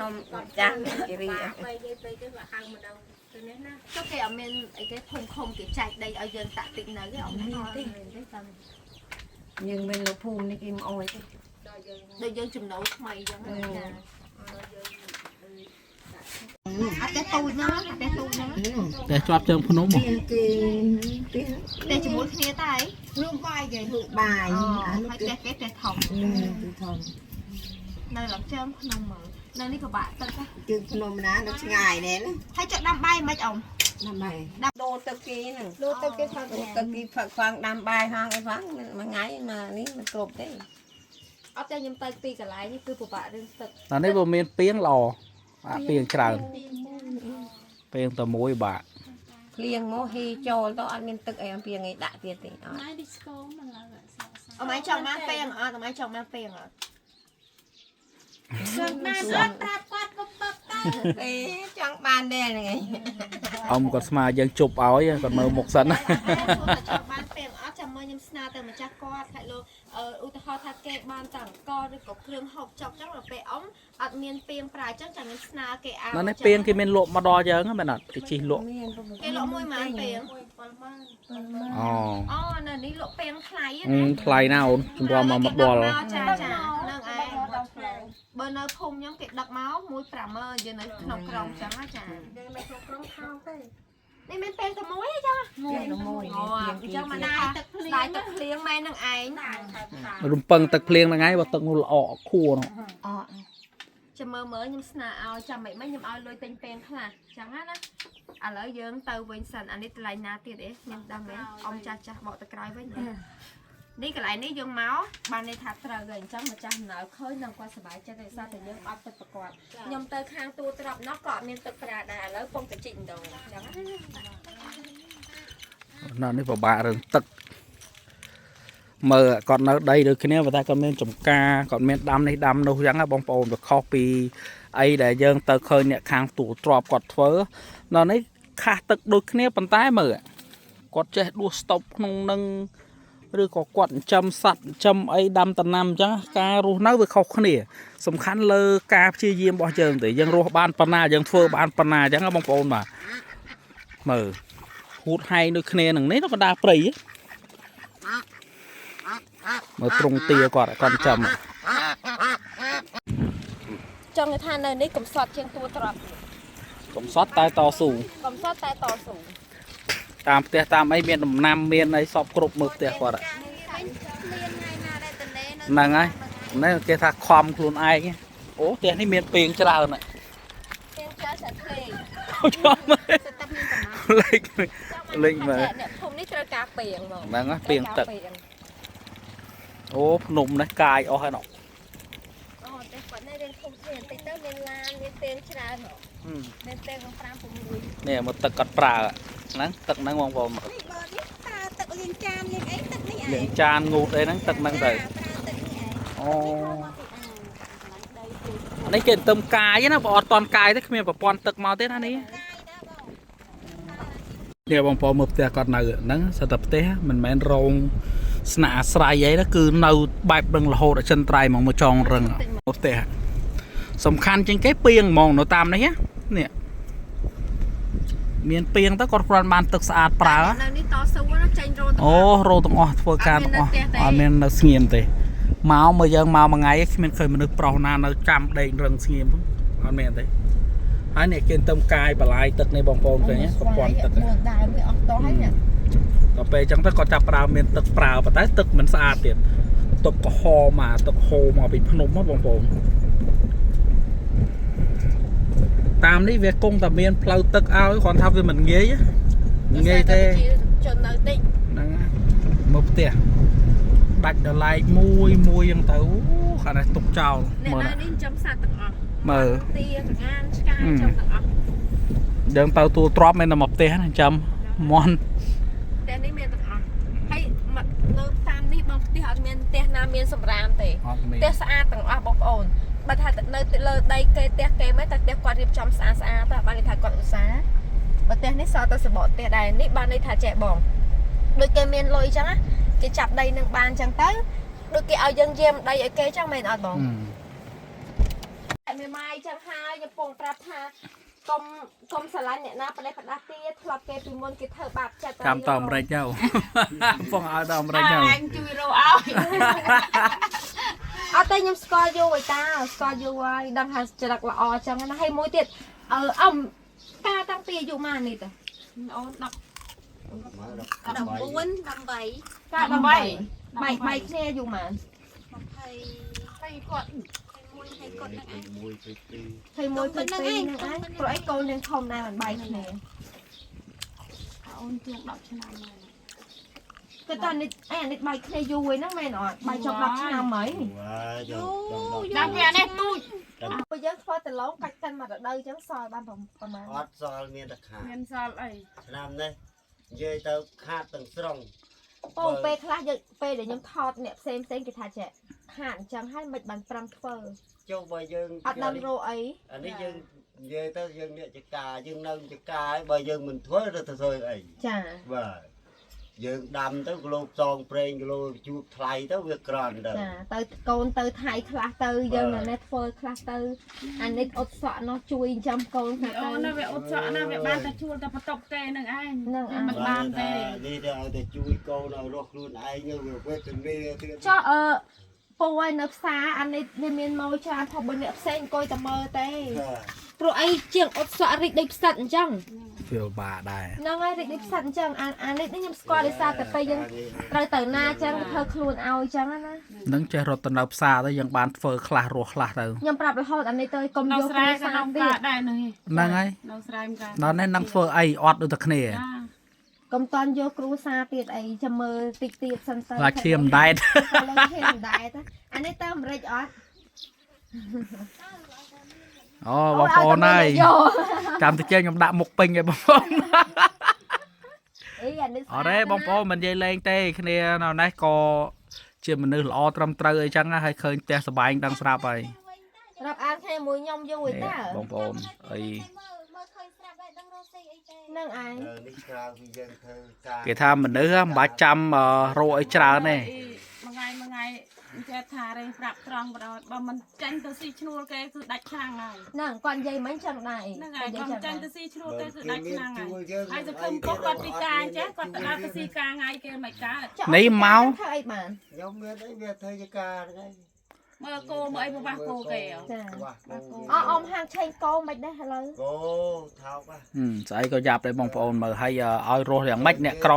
នៅចាស់គិរី បីយាយបីគេហៅម្ដងទៅនេះណា ចុះគេអត់មានអីគេភូមិឃុំគេចែកដីឲ្យយើងតាក់តិចនៅទេអត់មានទេ យើងមិននៅភូមិនេះគេមកអុយទេ ដូចយើងចំណូលថ្មីអញ្ចឹងណាអត់ទេទូចហ្នឹងអត់ទេទូចហ្នឹង ផ្ទះជាប់ជើងភ្នំហ៎ គេគេ ផ្ទះជាមួយគ្នាតែអី រួមបាយគេ ធ្វើបាយ អូ អានោះ ហើយផ្ទះគេផ្ទះធំ គឺធំ នៅឡើងជើងភ្នំមើលនៅនេះពិបាកទឹកហ៎ ជើងភ្នំណានៅឆ្ងាយណែណា ហើយចុះដាំបាយមិនអ៊ំ ដាំបាយដូរទឹកគេហ្នឹង លោទៅគេផឹក ដូរទឹកគេផឹកខ្វាងដាំបាយហងអីផងមួយថ្ងៃមកនេះមិនគ្រប់ទេ អត់ទេខ្ញុំទៅទីកន្លែងនេះគឺពិបាករឿងទឹក តែនេះបើមានពីងល្អអាពីងច្រើនពីងតែមួយបាក់ ភ្លៀងមកហេចូលទៅអត់មានទឹកអីអំពីថ្ងៃដាក់ទៀតទេអត់ ម៉ែឌីស្កូមកឡើយអស អមឯងចង់បានពេងអត់អមឯងចង់បានពេងអត់ ចង់បានអត់ប្រាប់គាត់កុំបបតើ អេចង់បានដែរហ្នឹងឯង អ៊ំគាត់ស្មាយើងជប់ឲ្យគាត់មើលមុខសិនណា ចង់បានពេងអត់ចាំមើលខ្ញុំស្នើទៅម្ចាស់គាត់ថាលោកឧទាហរណ៍ថាគេបានតែអង្គឬក៏គ្រឿងហូបចុកចឹងដល់ពេលអ៊ំអត់មានពេងប្រើចឹងចាំខ្ញុំស្នើគេឲ្យ នៅនេះពីងគេមានលក់មកដល់យើងហ្នឹងមែនអត់គេជិះលក់ មាន គេលក់មួយម៉ានពេង អូ អូនៅនេះលក់ពេងថ្លៃ អឺ ណា ថ្លៃណាស់អូនជំរាំមកមកដល់ ចាចាហ្នឹងឯងបើនៅភូមិខ្ញុំគេដឹកមកមួយ50000យើងនៅក្នុងក្រុងចឹងណាចា យើងនៅក្នុងក្រុងថោកទេ នេះមានពេងតែមួយទេចឹង មួយមួយ អូអញ្ចឹងមកដែរទឹកភ្លៀងទឹកភ្លៀងម៉ែនឹងឯង រំពឹងទឹកភ្លៀងហ្នឹងឯងបើទឹកនោះល្អក់ខួរនោះ អ ចាំមើលមើលខ្ញុំស្នើឲ្យចាំមិនមិនខ្ញុំឲ្យលុយទិញពេងខ្លះចឹងណាឥឡូវយើងទៅវិញសិនអានេះកន្លែងណាទៀតអេខ្ញុំដឹងមែនអ៊ំចាស់ចាស់បកទៅក្រោយវិញនេះកន្លែងនេះយើងមកបានន័យថាត្រូវហើយអញ្ចឹងម្ចាស់ដំណើរឃើញនឹងគាត់សប្បាយចិត្តដោយសារតែយើងអត់ទឹកប្រកបខ្ញុំទៅខាងទួទ្របនោះក៏អត់មានទឹកប្រើដែរឥឡូវពងតែជីកម្ដងអញ្ចឹងណា នៅនេះពិបាករឿងទឹកមើលគាត់នៅដីដូចគ្នាប៉ុន្តែគាត់មានចំការគាត់មានដាំនេះដាំនោះអញ្ចឹងណាបងប្អូនវាខុសពីអីដែលយើងទៅឃើញអ្នកខាងទូទ្របគាត់ធ្វើនៅនេះខាសទឹកដូចគ្នាប៉ុន្តែមើលគាត់ចេះដួសស្តុបក្នុងនឹងឬក៏គាត់ចិញ្ចឹមសត្វចិញ្ចឹមអីដាំដំណាំអញ្ចឹងការរស់នៅវាខុសគ្នា សំខាន់លើការព្យាយាមរបស់យើងទេយើងរស់បានប៉ុណ្ណាយើងធ្វើបានប៉ុណ្ណាអញ្ចឹងណាបងប្អូនបាទមើលហួតហែងដូចគ្នានឹងនេះទៅកណ្ដាលព្រៃហ៎មើលទ្រង់ទាគាត់គាត់ចិញ្ចឹម ចង់ថានៅនេះកំសត់ជាងទួទ្រប កំសត់តែតស៊ូ កំសត់តែតស៊ូ តាមផ្ទះតាមអីមានដំណាំមានអីសពគ្រប់មើលផ្ទះគាត់ មានថ្ងៃណាដែលតលេនៅ ហ្នឹងហើយនេះគេថាខំខ្លួនឯងអូផ្ទះនេះមានពេងច្រើន ពេងច្រើនតែភ្លេង ចូលមើល តែមាន លេចលេចមើល អ្នកភូមិនេះត្រូវការពាងហ្មង ហ្នឹងណាពាងទឹកអូភ្នំនេះកាយអស់ហើយណោះ អូតែគាត់នេះរៀនធំធានតិចទៅមានឡានមានពាងច្រើនហ៎មានពាង5 6 នេះមកទឹកគាត់ប្រើហ្នឹងទឹកហ្នឹងបងប្អូន នេះបើនេះតើទឹកលាងចានលាងអីទឹកនេះឯង លាងចានងូតអីហ្នឹងទឹកហ្នឹងទៅ ប្រើទឹកនេះឯង អូ មកពីអាងកន្លែងដីទូ នេះគេទៅកាយណាបើអត់តន់កាយទេគ្មានប្រព័ន្ធទឹកមកទេណានេះ កាយណាបង នេះបងប្អូនមើលផ្ទះគាត់នៅហ្នឹងសិតតែផ្ទះមិនមែនរោងស្នាក់អាស្រ័យអីណាគឺនៅបែបរឹងរហូតអចិន្ត្រៃយ៍ហ្មងមកចងរឹងមើលផ្ទះសំខាន់ជាងគេពីងហ្មងនៅតាមនេះនេះមានពីងទៅគាត់គ្រាន់បានទឹកស្អាតប្រើ នៅនេះតស៊ូណាចេញរោទាំង អូរោទាំងអស់ធ្វើការទាំងអស់អត់មាននៅស្ងៀមទេមកមើលយើងមកមួយថ្ងៃគ្មានឃើញមនុស្សប្រុសណានៅចាំដេករឹងស្ងៀមអត់មានទេហើយនេះគេទៅកាយបលាយទឹកនេះបងប្អូនឃើញទេប្រព័ន្ធទឹក មួយដើមវាអស់តោះហើយនេះ ដល់ពេលអញ្ចឹងទៅគាត់ចាប់ប្រើមានទឹកប្រើប៉ុន្តែទឹកមិនស្អាតទៀតទឹកក្រហមអាទឹកហូរមកពីភ្នំហ៎បងប្អូនតាមនេះវាគង់តែមានផ្លូវទឹកឲ្យគ្រាន់ថាវាមិនងាយមិនងាយទេ ជននៅតិច ហ្នឹងណាមើលផ្ទះដាច់ដល់ឡែកមួយមួយអញ្ចឹងទៅអូខាងនេះទុកចោល អ្នក មើលណា នៅនេះចិញ្ចឹមសត្វទាំងអស់ មើល ទាកងានឆ្កែចិញ្ចឹមទាំងអស់ យើងទៅទួលទ្របមានតែមកផ្ទះណាចិញ្ចឹមមន់ ផ្ទះនេះមានទាំងអស់ហើយមកនៅតាមនេះបងផ្ទះអត់មានផ្ទះណាមានសម្រាមទេ អត់មាន ផ្ទះស្អាតទាំងអស់បងប្អូនបើថានៅលើដីគេផ្ទះគេមែនតែផ្ទះគាត់រៀបចំស្អាតស្អាតតែបានន័យថាគាត់ឧស្សាហ៍បើផ្ទះនេះសល់តែសបកផ្ទះដែរនេះបានន័យថាចេះបងដូចគេមានលុយចឹងណាគេចាប់ដីនឹងបានចឹងទៅដូចគេឲ្យយើងយាមដីឲ្យគេចឹងមែនអត់បងតែមេម៉ាយចឹងហើយខ្ញុំពងប្រាប់ថាកុំកុំស្រឡាញ់អ្នកណាប្រេះផ្ដាស់ទៀតធ្លាប់គេពីមុនគេធ្វើបាបចិត្ត ចាំតអាមេរិកទៅ ពងឲ្យតអាមេរិកទៅ អញជួយរកឲ្យ អត់ទេខ្ញុំស្គាល់យូរហើយតាស្គាល់យូរហើយដឹងថាចរិតល្អចឹងណាហើយមួយទៀតអឺអំតាតាំងពីអាយុម៉ាននេះតា អូន10 មក 14 18 កា18បែកបែកគ្នាអាយុម៉ាន 20 ហើយគាត់ 21ហើយគាត់នឹងឯង មួយពីពីរ 21 22ហ្នឹងឯងព្រោះអីកូនយើងធំដែរមិនបែកគ្នា អូនជាង10ឆ្នាំហើយ គឺតានេះអេអានេះបែកគ្នាយូរហើយហ្នឹងមែនអត់បែកចប់10ឆ្នាំហើយ វ៉ាចង់ចង់ដល់ ដល់ពេលនេះទូច បើយើងធ្វើតឡងកាច់តិនមករដូវចឹងសល់បានប្រហែល អត់សល់មានតែខាត មានសល់អី ឆ្នាំនេះនិយាយទៅខាតទាំងស្រុង បងពេលខ្លះយើងពេលដែលខ្ញុំថតអ្នកផ្សេងផ្សេងគេថាចេះខាតអញ្ចឹងហើយមិនបានប្រឹងធ្វើ ចុះបើយើង អត់ដឹងរកអី អានេះយើងនិយាយទៅយើងអ្នកចកាយើងនៅចកាហើយបើយើងមិនធ្វើទៅធ្វើអី ចា បាទយើងដាំទៅគីឡូផ្សងប្រេងគីឡូជួបថ្លៃទៅវាក្រន់ទៅ ចាទៅកូនទៅថៃខ្លះទៅយើងនៅនេះធ្វើខ្លះទៅអានេះអត់សក់នោះជួយចិញ្ចឹមកូនខ្លះ អូ ទៅ នណាវាអត់សក់ណាវាបានតែជួលតែបន្ទប់គេនឹងឯង ហ្នឹងឯង មិនបានទេ នេះទៅឲ្យតែជួយកូនឲ្យរស់ខ្លួនឯងទៅវាវេទនាទៀត ចុះអឺពូឲ្យនៅផ្សារអានេះវាមានម៉ូយច្រើនផងបើអ្នកផ្សេងអង្គុយតែមើលទេ បាទ ព្រោះអីជាងអត់សក់រិចដូចផ្សិតអញ្ចឹង វាពិបាកដែរ ហ្នឹងហើយរិចដូចផ្សិតអញ្ចឹងអាអានេះខ្ញុំស្គាល់ដោយសារតែពេលយើងត្រូវទៅណាអញ្ចឹងធ្វើខ្លួនឲ្យអញ្ចឹងណា នឹងចេះរត់ទៅនៅផ្សារទៅយើងបានធ្វើខ្លះរស់ខ្លះទៅ ខ្ញុំប្រាប់រហូតអានេះទៅកុំ នៅ យក ស្រែ គ្រួ ក៏នៅកា សារទៀត ដែរនេះ ហ្នឹងហើយ នៅស្រែមិនកា ដល់នេះនឹងធ្វើអីអត់ដូចតែគ្នា ចា កុំតន់យកគ្រួសារទៀតអីចាំមើលតិចទៀតសិនទៅ ឡាឈាមដែត លើឈាមដែរតាអានេះទៅអាមេរិកអត់ អូបងប្អូនហើយ យក ចាំតិចខ្ញុំដាក់មុខពេញឲ្យបងប្អូន អីអានេះ អត់ទេបងប្អូនមិននិយាយលេងទេគ្នានៅនេះក៏ជាមនុស្សល្អត្រឹមត្រូវអីចឹងណាហើយឃើញផ្ទះសបែងដឹងស្រាប់ហើយ រាប់អានគ្នាមួយខ្ញុំយូរឯ នេះ តា បងប្អូនអី មើលមើលឃើញស្រាប់ហើយដឹងរកស៊ីអីទេ ហ្នឹងឯង នេះក្រៅពីយើងធ្វើការ គេថាមនុស្សហ៎មិនបាច់ចាំរកអីច្រើនទេ មួយថ្ងៃមួយថ្ងៃចេះថារេងប្រាប់ត្រង់បដ ாய் បើមិនចាញ់ទៅស៊ីឈ្នួលគេគឺដាច់ខ្លាំងហើយ ហ្នឹងគាត់និយាយមិញចឹងដែរ ហ្នឹងហើយ គាត់ បើមិនចាញ់ទៅ ដែរ ស៊ីឈ្នួលគេគឺដាច់ខ្លាំងហើយហើយសង្ឃឹមពុកគាត់ពីការអញ្ចឹងគាត់ទៅដល់ទៅស៊ីការថ្ងៃគេមិនកើត ចុះ នេះមក ធ្វើអីបាន ខ្ញុំមានអីវាធ្វើជាការហ្នឹងឯង មើលគោមើលអីប្រវាស់គោគេហ៎ ចា វាស់គោ អអមហាងឆេងកោមិនដែរឥឡូវ គោថោកហ៎ ហឹមស្អីក៏យ៉ាប់ដែរបងប្អូនមើលហើយឲ្យរស់យ៉ាងម៉េចអ្នកក្រ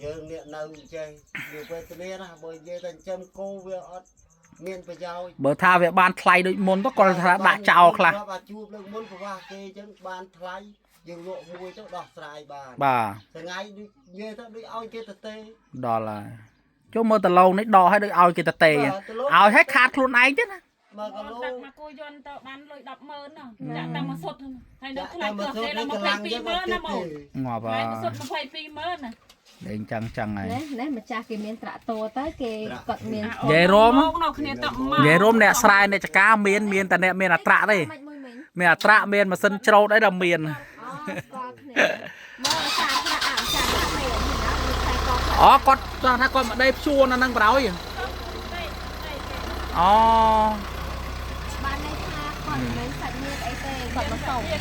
យើងអ្នកនៅចេះវាវេទនាណាបើនិយាយតែចិញ្ចឹមគោវាអត់មានប្រយោជន៍ បើថាវាបានថ្លៃដូចមុនទៅគាត់ថាដាក់ចោលខ្លះ បាទជួបលើកមុនប្រវាស់គេអញ្ចឹងបានថ្លៃ យើងលក់មួយទៅដោះស្រាយបាន បាទ ថ្ងៃដូចនិយាយទៅដូចឲ្យគេទៅទេ ដល់ហើយចូលមើលតឡងនេះដកឲ្យដូចឲ្យគេតទេ បាទទៅលក់ ឲ្យឲ្យខាតខ្លួនឯងទេណា 1គីឡូ ទឹកមកគូយន្តទៅបានលុយ100000ណាចាក់តែមួយសុទ្ធហើយនៅថ្លៃ មក គេឡើង220,000ណាមក ងាប់ ថ្លៃ ហើយ មួយសុទ្ធ220,000ណា លេងចឹងចឹងហើយ នេះនេះម្ចាស់គេមានត្រាក់តួទៅគេគាត់មាន និយាយរួម នៅគ្នាទឹកមក និយាយរួមអ្នកស្រែអ្នកចកាមានមានតែអ្នកមានអត្រាទេ មិនមួយមិញ មានអត្រាមានម៉ាស៊ីនច្រូតអីដល់មាន អូស្គាល់គ្នាមើលសាត្រាក់អាម្ចាស់ត្រាក់មែនណាមានខ្សែក អូគាត់ចង់ថាគាត់មកដេកព្យួរនៅនឹងប្រោយអូ បានន័យថាគាត់មិនមែនសាច់ញាតិអីទេគាត់មកសុំ ទេ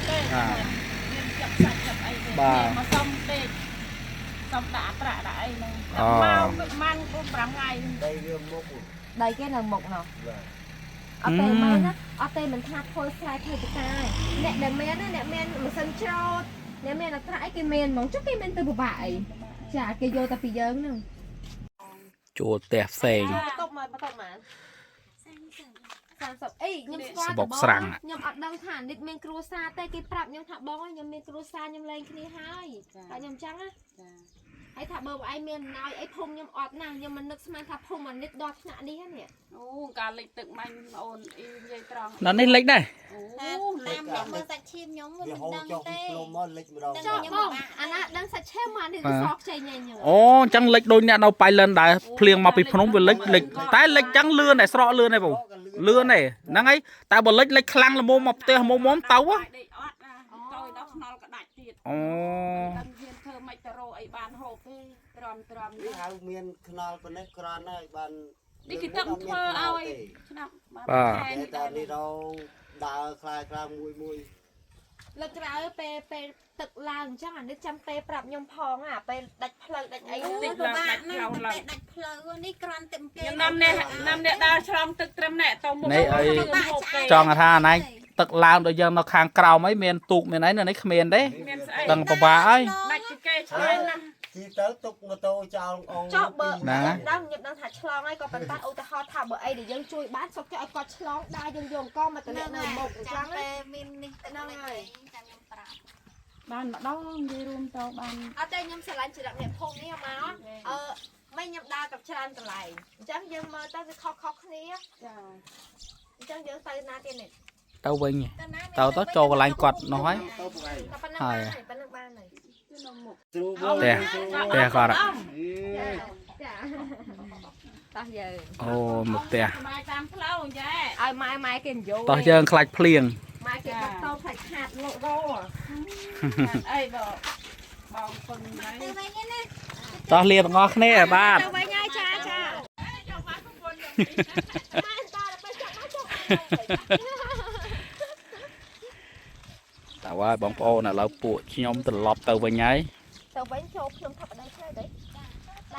មានចាប់សាច់ចាប់អីទេមកសុំពេកសុំដាក់ប្រាក់ដាក់អីហ្នឹងមកម៉ាន់4 5ថ្ងៃ ដីវាមុខ ដីគេនៅមុខនោះ បាទ អត់ទេមែនណាអត់ទេមិនថាធ្វើស្រែធ្វើចកាទេអ្នកដែលមានណាអ្នកមានម៉ាស៊ីនច្រូតអ្នកមានអត្រាអីគេមានហ្មងចុះគេមានទៅពិបាកអីចាគេយកតែពីយើងហ្នឹង ជួលផ្ទះផ្សេង បន្ទប់មកបន្ទប់មក30អីខ្ញុំស្គាល់ សបុកស្រាំង ខ្ញុំអត់ដឹងថានេះមានគ្រួសារទេគេប្រាប់ខ្ញុំថាបងខ្ញុំមានគ្រួសារខ្ញុំលែងគ្នាហើយតែខ្ញុំចឹងណាហើយថាបើឯងមានអំណោយអីភូមិខ្ញុំអត់ណាស់ខ្ញុំមិននឹកស្មានថាភូមិអានេះដល់ថ្នាក់នេះហ្នឹងនេះ អូការលិចទឹកមាញ់អូនអ៊ីនិយាយត្រង់ នៅនេះលិចដែរ អូ តាមអ្នកមើលសាច់ឈាមខ្ញុំវា វាហូរ មិនដឹង ចុះពី ទេ ភ្នំមកលិចម្ដង ចុះបងអាណាដឹងសាច់ឈាមមកនេះសខ្ចីញ៉ៃញ៉ៃ អូអញ្ចឹងលិចដូចអ្នកនៅប៉ៃលិនដែរភ្លៀងមកពីភ្នំវាលិចលិចតែលិចចឹងលឿនដែរស្រកលឿនដែរបងលឿនដែរហ្នឹងហើយតែបើលិចលិចខ្លាំងល្មមមកផ្ទះល្មមទៅហ៎ ដេកអត់ណាទៅដល់ខ្នល់ក្តាច់ទៀត អូ ដឹងហ៊ានធ្វើមិនទៅរកអីបានហូបទេត្រំត្រំ នេះហៅមានខ្នល់ប៉ុណ្ណេះក្រាន់ហើយបាន នេះគេទឹកធ្វើឲ្យឆ្នាំ តែតែនេះរងដើរខ្លាយខ្លាមួយមួយ លើកក្រោយពេលពេលទឹកឡើងអញ្ចឹងអានេះចាំពេលប្រាប់ខ្ញុំផងអាពេលដាច់ផ្លូវដាច់អី តិចឡើងដាច់ ណា ផ្លូវឡើង តែដាច់ផ្លូវនេះគ្រាន់តែគេ ខ្ញុំនាំអ្នកនាំអ្នកដើរឆ្លងទឹកត្រឹមអ្នកទៅមុខ នេះអីចង់ថាអាណែងទឹកឡើងដូចយើងនៅខាងក្រោមអីមានទូកមានអីនៅនេះគ្មានទេ មានស្អី ដឹងពិបាកហើយ ដាច់ពីគេឆ្ងាយណាស់ ជីទៅទុកម៉ូតូចោលអូ ចុះបើ ណា ខ្ញុំដឹងខ្ញុំដឹងថាឆ្លងហើយក៏ប៉ុន្តែឧទាហរណ៍ថាបើអីដែលយើងជួយបានសុខចិត្តឲ្យគាត់ឆ្លងដែរយើងយកអង្គមកតម្លាក់នៅមុខអញ្ចឹងណា ចាំពេលមាននេះទឹកលិចអីចាំខ្ញុំប្រាប់ បានម្ដងនិយាយរួមទៅបាន អត់ទេខ្ញុំស្រឡាញ់ចរិតអ្នកភូមិនេះមកអឺមិនខ្ញុំដើរกับច្រើនកន្លែងអញ្ចឹងយើងមើលទៅវាខុសៗគ្នា ចា អញ្ចឹងយើងទៅណាទៀតនេះ ទៅវិញ ទៅណា ទៅទៅចូលកន្លែងគាត់នោះហើយ ទៅពួកឯង តែប៉ុណ្្នឹងបានហើយប៉ុណ្្នឹងបានហើយ ស្រួល ផ្ទះផ្ទះគាត់ ចាតោះយើង អូមកផ្ទះ បាយតាមផ្លូវយ៉ែ ឲ្យម៉ែម៉ែគេនិយាយ តោះយើងខ្លាចភ្លៀង ម៉ែគេដឹកទៅផ្លាច់ខាតលោករ អីបងបងគុណហើយ ទៅវិញណា តោះលាទាំងអស់គ្នាបាទ ទៅវិញហើយចាចាម៉ែតើទៅចាប់មកចុះ តើហើយបងប្អូនឥឡូវពួកខ្ញុំត្រឡប់ទៅវិញហើយ ទៅវិញចូលភ្នំថាប់ប្តីឆ្លើយទៅ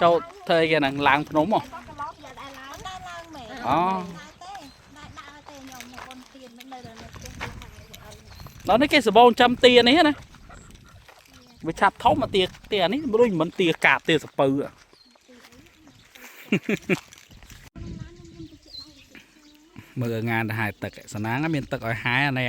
ចូលធ្វើអីគេហ្នឹងឡើងភ្នំហ៎ ក៏កឡោយ៉ាដែរឡើង ដើរឡើងមែន អូ ដើរទេដើរដើរទេខ្ញុំមកបនទៀនមិននៅដល់នៅផ្ទះម៉ែឲ្យ ដល់នេះគេសបោចាំទានេះណាវាឆាប់ធំមកទាទានេះដូចមិនទាកាបទាសពៅហ៎ មើលងានទៅហែទឹកសណាងមានទឹកឲ្យហែអានេះ